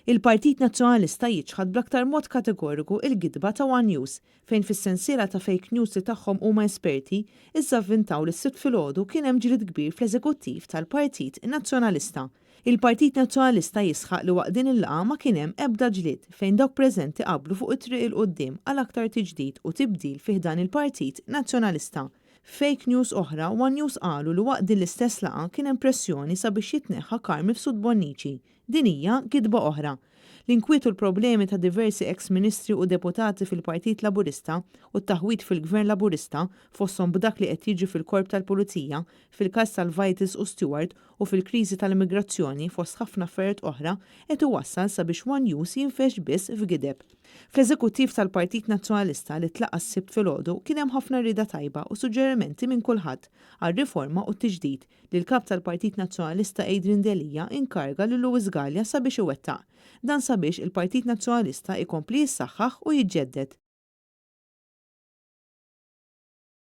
Il-Partit Nazzjonalista jiċħad bl-aktar mod kategoriku il-gidba ta' One News, fejn fis-sensiela ta' fake news li tagħhom huma esperti, issa vvintaw li s-Sibt filgħodu kien hemm ġlied kbir fl-Eżekuttiv tal-Partit Nazzjonalista. Il-Partit Nazzjonalista jisħaq li waqt din il-laqgħa ma kien hemm ebda ġlied fejn dawk preżenti qablu fuq it-triq 'il quddiem għal aktar tiġdid u tibdil fi ħdan il-Partit Nazzjonalista. Fake news oħra, One News qalu li waqt din l-istess laqgħa kien hemm pressjoni sabiex jitneħħa Carm Mifsud Bonnici. Din hija gidba oħra. L-inkwiet u l-problemi ta' diversi eks ministri u deputati fil-Partit Laburista u t-taħwid fil-Gvern Laburista, fosthom b'dak li qed jiġri fil-Korp tal-Pulizija, fil-każ tal-Vitals u Steward u fil-kriżi tal-immigrazzjoni fost ħafna affarijiet oħra, qed iwassal sabiex One News jinfexx biss f'gideb. Fl-Eżekuttiv tal-Partit Nazzjonalista li tlaqqa' s-Sibt filgħodu kien hemm ħafna rieda tajba u suġġerimenti minn kulħadd għar-riforma u t-tiġdid li l-Kap tal-Partit Nazzjonalista Adrian Delia inkarga lil Louis Galea sabiex iwettaq. Dan sabiex il-Partit Nazzjonalista ikompli jissaħħaħ u jiġġedded.